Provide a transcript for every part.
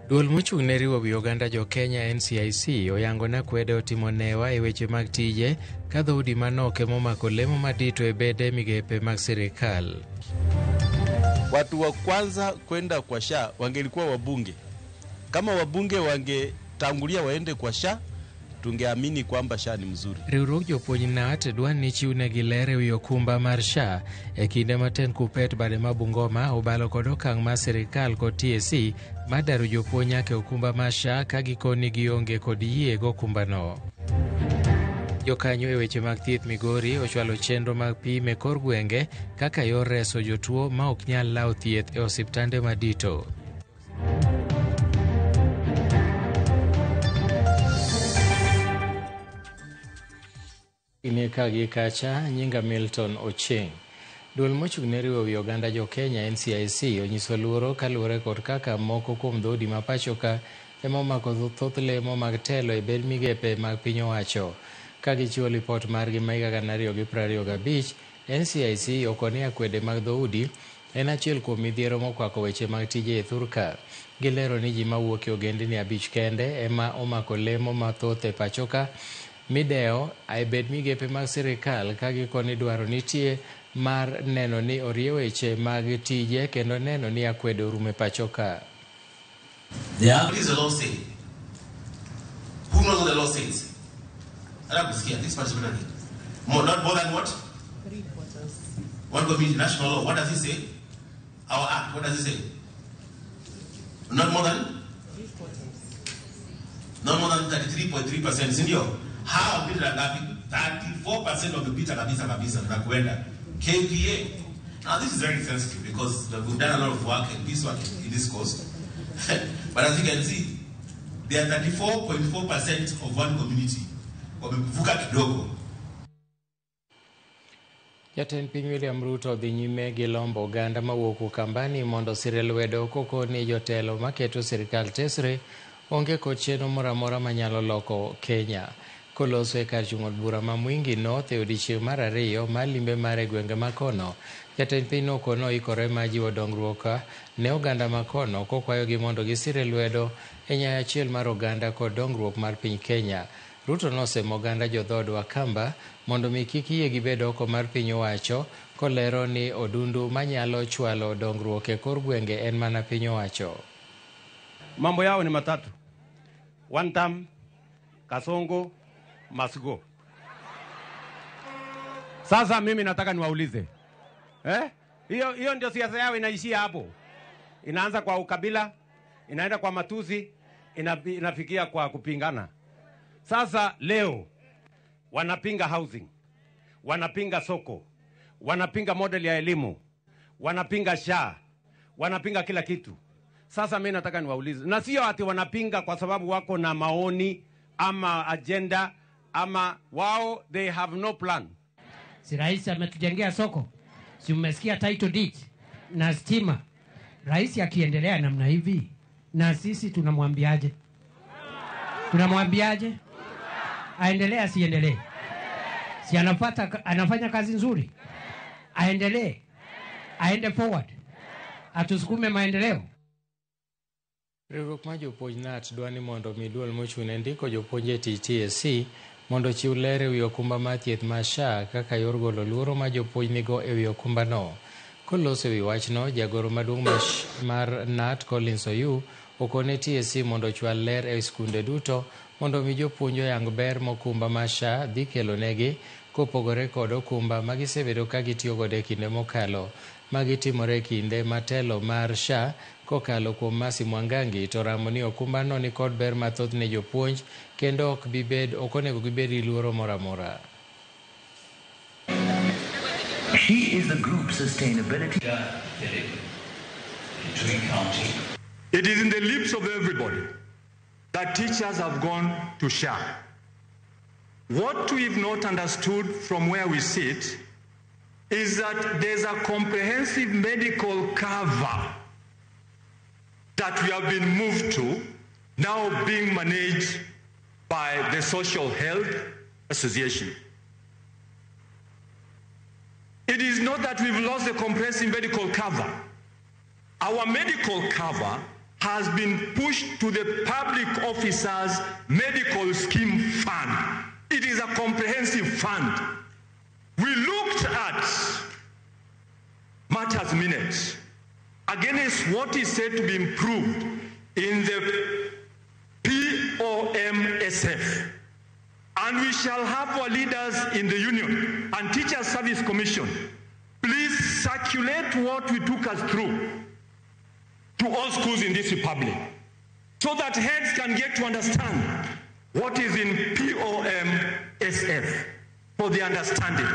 Duol mochung' ne riwo wi oganda jo Kenya NCIC oyango ni akwede otimo newa e weche mag tije ka dhoudi manok emomako lemo madito e bede migepe mag sirikal. Watu wa kwanza kwenda kwa SHA wangelikuwa wabunge. Kama wabunge wangetangulia waende kwa SHA, tungeamini kwamba SHA ni mzuri. Riwruog jopuonj KNUT dwa ni chiwnegi ler ewi okumba mar SHA e kinde ma tend Kuppet bade ma Bungoma obalo kod okang' mar sirikal kod TSC mar daro jopuonj nyaka e okumba mar SHA ka gikoni gionge kod yie gokumbano. Jokanyo e weche mag thieth Migori ochwalo chenro mag pim e kor gwenge kaka yor reso jotuo ma ok nyal lawo thieth e osiptande madito. Ine ka gi kacha, nyinga Milton Ochieng. Duol mochung' ne riwo wi oganda jo Kenya NCIC onyiso luoro kaluwore kod kaka moko kuom dhoudi ma pacho ka ema omako thoth lemo mag telo e bed migepe mag piny owacho. Ka gichiwo lipot margi ma higa 2025, NCIC okoni akwede mag dhoudi en achiel kuom midhiero mokwako weche mag tije e thurka. Gilero ni ji mawuok e ogendini abich kende ema omako lemo mathoth e pacho ka midewo e bed migepe mag sirikal ka gikoni dwaro nitie mar neno ni orie weche mag tije kendo neno ni akwede orumo e pacho ka. What does the law say? Who knows what the law says? This participatory. More, not more than what? 3/4. One community, national law. What does it say? Our act, what does it say? Not more than? 3/4. Not more than 33.3%. Sindio? How Peter ngapi? 34% of the Peter kabisa kabisa tunakwenda. KPA. Now this is very sensitive because we've done a lot of work and peace work in this coast. But as you can see, there are 34.4% of one community. Wamevuka kidogo. Jatend piny William Ruto dhi nyime gi lombo oganda mawuok Ukambani mondo osire lwedo kokoni jotelo maketo sirikal tesre onge kod chenro moro amora manyalo loko Kenya. Koloso e kar chung' od bura ma Mwingi North e odiechieng' mar ariyo mar limbe mare e gwenge ma kono, jatend piny nokono oikore mar jiwo dongruok ne oganda ma kono kokwayogi mondo gisire lwedo e nyayo achiel mar oganda kod dongruok mar piny Kenya. Ruto nosemo oganda jodhood Wakamba mondo mi kik yie gibed oko mar piny owacho kolero ni odundu manyalo chwalo dongruok e kor gwenge en mana piny owacho. Mambo yao ni matatu. One term, Kasongo, must go. Sasa mimi nataka niwaulize. Hiyo ndio siasa yao inaishia hapo. Inaanza kwa ukabila, inaenda kwa matusi, inafikia kwa kupingana. Sasa leo wanapinga housing, wanapinga soko, wanapinga model ya elimu, wanapinga SHA, wanapinga kila kitu. Sasa mimi nataka niwaulize, na sio ati wanapinga kwa sababu wako na maoni ama agenda ama wao, they have no plan. Si rais ametujengea soko, si mmesikia title deed na stima. Rais akiendelea namna hivi, na sisi tunamwambiaje? Tunamwambiaje? Aendelee asiendelee? Si anafanya kazi nzuri? Aendelee. Aende forward. Atusukume maendeleo. Riwruok mar jopuonj KNUT dwa ni mondo mi duol mochung' ne ndiko jopuonj e tich TSC mondo ochiw ler ewi okumba mar thieth mar SHA kaka yor golo luoro ma jopuonj nigo ewi okumbano. Koloso ewi wachno, jagoro maduong' mar KNUT Collins Oyuu okone TSC mondo ochwal ler e skunde duto mondo mi jopuonj oyang ber mokumba mar SHA dhi kelo negi kopogore kod okumba ma gisebedo ka gitiyo godo e kinde mokalo. Magi timore e kinde ma telo mar SHA kokalo kuom Mercy Mwangangi to ramo ni okumbano ni kod ber mathoth ne jopuonj kendo ok onego gibed gi luoro moro amora. She is the group sustainability. It is in the lips of everybody that teachers have gone to SHA. What we've not understood from where we sit is that there's a comprehensive medical cover that we have been moved to, now being managed by the Social Health Association. It is not that we've lost the comprehensive medical cover. Our medical cover has been pushed to the Public Officers Medical Scheme Fund. It is a comprehensive fund. We looked at matters minutes against what is said to be improved in the POMSF. And we shall have our leaders in the union and Teacher Service Commission. Please circulate what we took us through to all schools in this republic so that heads can get to understand what is in POMSF for the understanding.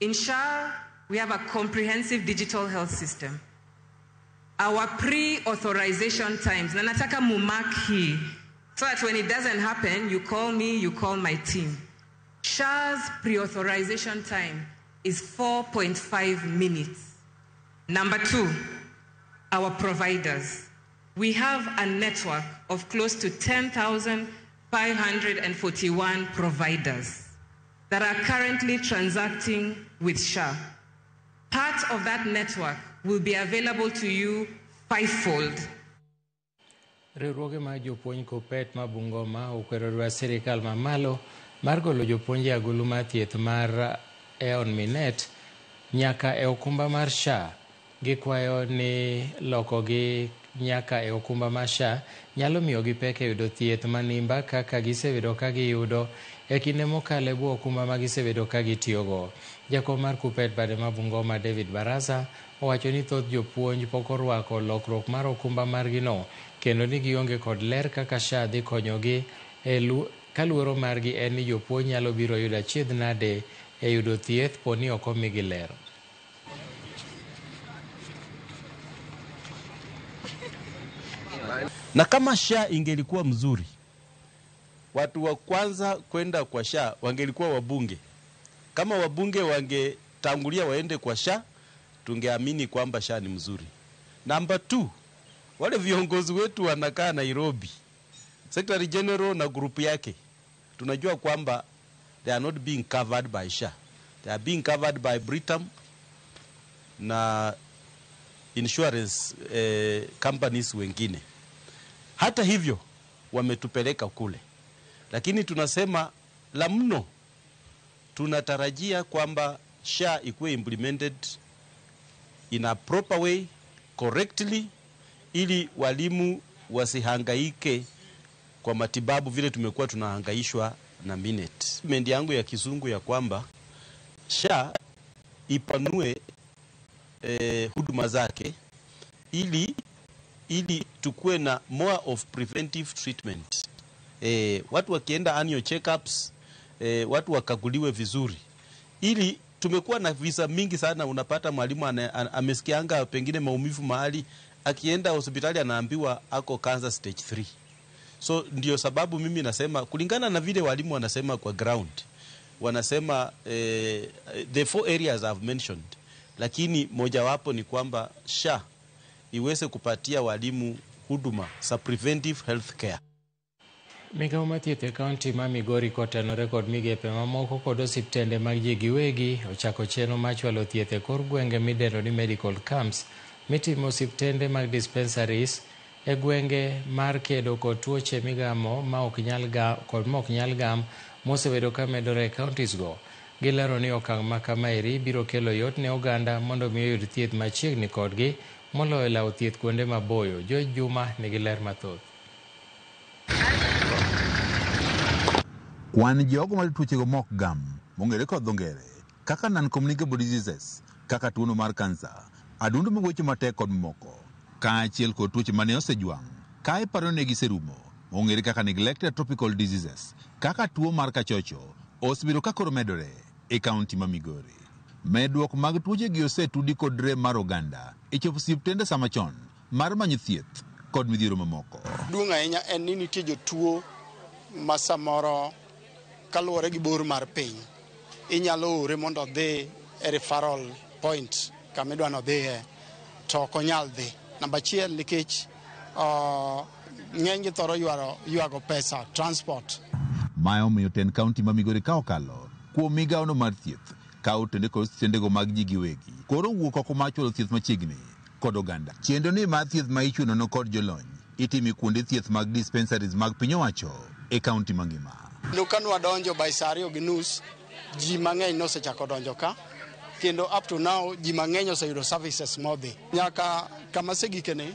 In SHA, we have a comprehensive digital health system. Our pre-authorization times, na nataka mumark hii, so that when it doesn't happen, you call me, you call my team. SHA's pre-authorization time is 4.5 minutes. Number two, our providers. We have a network of close to 10,541 providers that are currently transacting with SHA. Part of that network will be available to you fivefold. Riwruoge mag jopuonj Kuppet ma Bungoma okwero dwach sirikal mamalo mar golo jopuonj e agulu mar thieth mar Aon Minet nyaka e okumba mar SHA. Gikwayo ni lokogi nyaka e okumba mar SHA nyalo miyogi pek e yudo thieth manimba kaka gisebedo ka giyudo e kinde mokalo e bwo okumba ma gisebedo ka gitiyogo. Jakom mar Kuppet bade ma Bungoma David Barasa owacho ni thoth jopuonj pok orwako lokruok mar okumba margino kendo ni gionge kod ler kaka SHA dhi konyogi ka luoro margi en ni jopuonj nyalo biro yudo achiedh nade e yudo thieth po ni ok omigi ler. Na kama SHA ingelikuwa mzuri, watu wa kwanza kwenda kwa SHA wangelikuwa wabunge. Kama wabunge wangetangulia waende kwa SHA, tungeamini kwamba SHA ni mzuri. Namba 2, wale viongozi wetu wanakaa Nairobi, Secretary General na grupu yake, tunajua kwamba they are not being covered by SHA. They are being covered by Britam na insurance companies wengine. Hata hivyo wametupeleka kule. Lakini tunasema la mno, tunatarajia kwamba SHA ikuwe implemented in a proper way, correctly, ili walimu wasihangaike kwa matibabu vile tumekuwa tunahangaishwa na Minet. Mendi yangu ya kizungu ya kwamba SHA ipanue huduma zake ili tukue na more of preventive treatment. Watu wakienda annual checkups, watu wakaguliwe vizuri. Ili tumekuwa na visa mingi sana, unapata mwalimu amesikianga pengine maumivu mahali, akienda hospitali anaambiwa ako cancer stage 3. So ndio sababu mimi nasema kulingana na vile walimu wanasema kwa ground, wanasema the 4 areas I've mentioned, lakini mojawapo ni kwamba SHA iweze kupatia walimu huduma za preventive health care. Migawo mar thieth e kaunti ma Migori kotenore kod migepe mamoko kod osiptende mag ji giwegi ochako chenro mar chwalo thieth e kor gwenge midendo ni medical camps mitimo osiptende mag dispensaries e gwenge mar kedo kod tuoche migamo ma ok nyal gam mosebedo ka medore e counties go. Gilero ni okang' ma kamaeri biro kelo yot ne oganda mondo mi oyud thieth machiegni kodgi moloyo lawo thieth kuonde maboyo. George Juma nigi ler mathoth. Kwan jogo ma tuochego mok gam mong'ere kod dho ngere kaka non-communicable diseases kaka tuono mar kansa, adundo magocho matek kod mamoko, kaachiel kod tuoche mane osejwang' ka iparo ni giserumo mong'ere kaka neglected tropical diseases kaka tuo mar kachocho osebedo ka koro medore e kaunti ma Migori. Medruok mag tuochegi osetudi kod rem mar oganda e chopo osiptende sama chon mar manyo thieth kod midhiero mamoko. Duong' ahinya en ni nitie jotuo ma samoro kaluwore gi bor mar piny inyalo ore mondo odhi e referral point kama idwa nodhiye to ok onyal dhi. Namba achiel nikech ng'eny gi thoro ywago pesa transport. Mae omiyo tend kaunti ma Migori ka okalo kuom migawono mar thieth ka otende kod osiptendego mag ji giwegi koro wuok oko mar chwalo thieth machiegni kod oganda. Chenro ni mar thieth ma ichuno kod jolony itime kuonde thieth mag dispensaries mag piny owacho e kaunti mangima. Kendo ka nwadonjo by saa 2:30, ji mang'eny nosechako donjo ka, kendo up to now ji mang'eny oseyudo services modhi. Nyaka kama asegikene,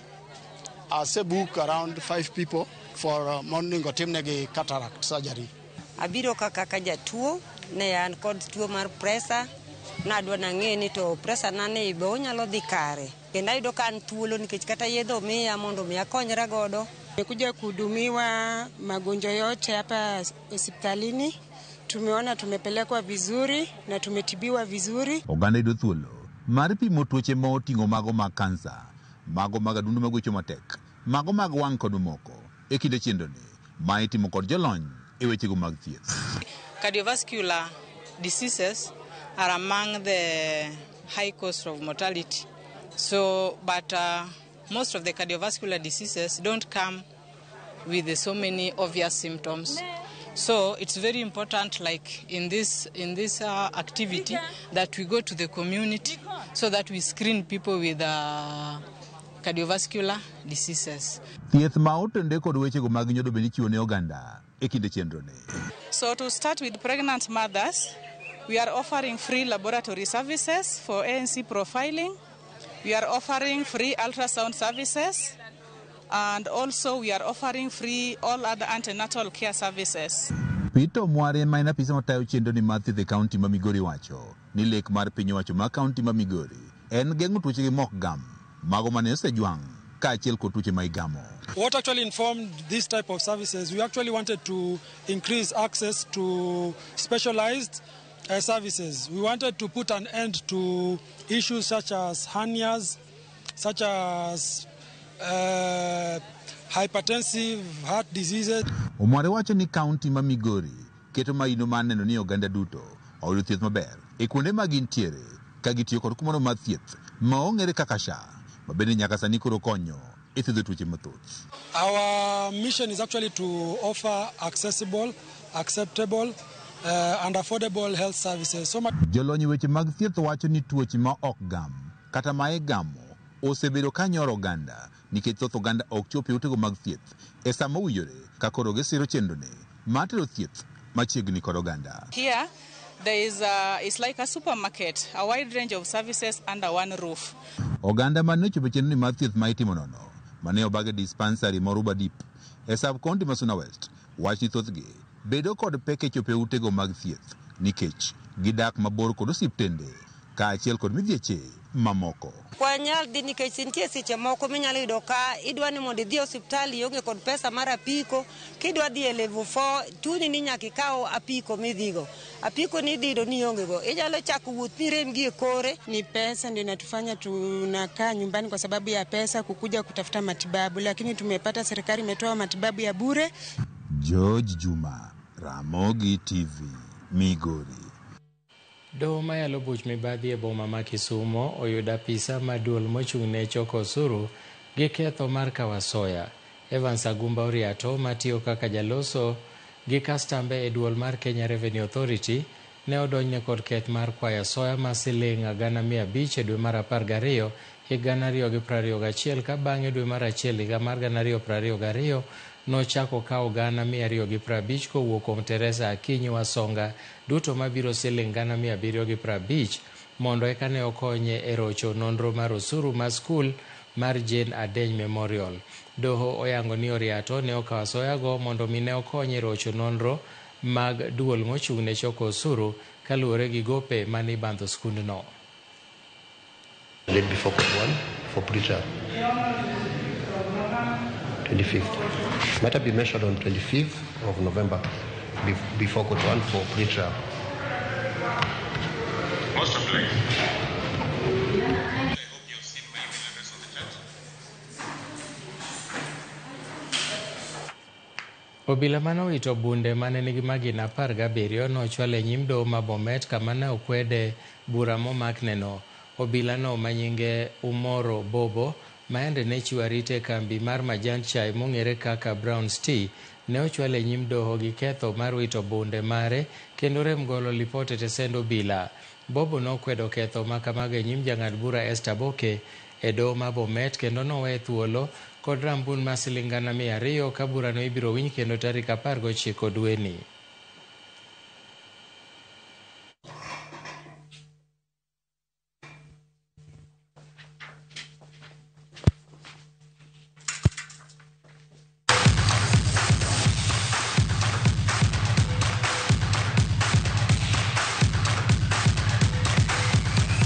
asebook around 5 people for monego timnegi cataract surgery. Abiro ka kaka jatuo, ne an kod tuo mar pressure, nadwa nang'e ni to pressure na ni be onyalo dhi kare. Kendo ayudo ka an thuolo nikech kata yedhe omiya mondo mi akonyra godo. Nimekuja kuhudumiwa magonjwa yote hapa hospitalini. Tumeona tumepelekwa vizuri na tumetibiwa vizuri. Oganda yudo thuolo mar pimo tuoche ma oting'o mago mag kansa, mago mag adundo magwecho matek, mago mag wang' kod mamoko e kinde chenroni ma itimo kod jolony e wechego mag thieth. Cardiovascular diseases are among the high cost of mortality. So, but most of the cardiovascular diseases don't come with so many obvious symptoms. So it's very important, like in this activity, that we go to the community so that we screen people with cardiovascular diseases. Thieth ma otende kod wechego mag nyodo bende ichiwo ne oganda e kinde chenroni. So to start with pregnant mothers, we are offering free laboratory services for ANC profiling. We are offering free ultrasound services, and also we are offering free all other antenatal care services. Peter Mware ma en apisa matayo chenroni mar thieth e kaunti ma Migori wacho ni lek mar piny owacho ma kaunti ma Migori en geng'o tuoche gi mok gam, mago mane osejwang' kaachiel kod tuoche ma igamo. What actually informed this type of services, we actually wanted to increase access to specialized services. We wanted to put an end to issues such as hernias, such as hypertensive heart diseases. Omware wacho ni kaunti ma Migori keto maino mar neno ni oganda duto oyudo thieth maber e kuonde ma gintiere ka gitiyo kod kumoro mar thieth ma ong'ere kaka SHA, ma bende nyaka sani koro konyo e thiedho tuoche mathoth. Our mission is actually to offer accessible, acceptable and affordable health services. So jolony weche mag thieth wacho ni tuoche ma ok gam kata ma igamo osebedo ka nyoro oganda nikech thoth oganda ok chop e utego mag thieth e sama owinjore ka koro gisiro chenroni mar tero thieth machiegni kod oganda. Here there is it's like a supermarket, a wide range of services under one roof. Oganda mane ochopo e chenroni mar thieth ma itimo nono mane obag e dispensary ma Oruba Deep e sub county ma Suna West wach ni thothgi bedo kod pek e chopo e utego mag thieth nikech gidak mabor kod osiptende kaachiel kod midhieche mamoko. Wanyal dhi nikech nitie seche moko minyalo yudo ka idwa ni mondo idhi e osiptal ionge kod pesa mar apiko, kidwa dhi e level 4 chuni ni nyaka ikaw apiko midhigo. Apiko ni idhi yudo ni ionge go. Inyalo chako wuoth mirem gi e kore. Ni pesa ndio inatufanya tunakaa nyumbani kwa sababu ya pesa kukuja kutafuta matibabu, lakini tumepata serikali imetoa matibabu ya bure. George Juma, Ramogi TV, Migori. Doho mayalo buch mibadhi e boma ma Kisumo oyudo apisa ma duol mochung' ne choko osuru gi ketho mar kawo asoya. Evans Agumba Oriato matiyo kaka jaloso gi kastambe e duol mar Kenya Revenue Authority ne odonjne kod keth mar kwayo asoya ma siling 500,000 e dwe mar 12 higa 2021 ka bang'e dwe mar 1 higa mar 2022 nochako kawo 250,000 kowuok kuom Teresa Akinyi Wasonga duto mabiro siling 750,000 mondo eka ne okonye e rocho nonro mar osuru mar skul mar Jane Adeny Memorial. Doho oyango ni Oriato ne okawo asoyago mondo mi ne okonye e rocho nonro mag duol mochung' ne choko osuru kaluwore gi gope mane ibandho skundno. Late before court 1 for pre-trial. 25th. Matter be measured on 25th of November before court 1 for pre-trial. Most obliged. Obila mane owito bunde mane nigi magina 17 nochwal e nyim doho ma Bomet kama ne okwede bura momakneno. Obila no manyinge Umoro Bobo maende ne chiwo arita e kambi mar majan chai mong'ere kaka Brown's Tea ne ochwal e nyim doho gi ketho mar wito bunde mare kendo rem golo lipot e tesend obila. Bobo nokwedo ketho ma kamago e nyim jang'ad bura Esther Boke e doho ma Bomet kendo noweye thuolo kod rambun ma siling gana 200 ka burano ibiro winj kendo tarik 19 dweni.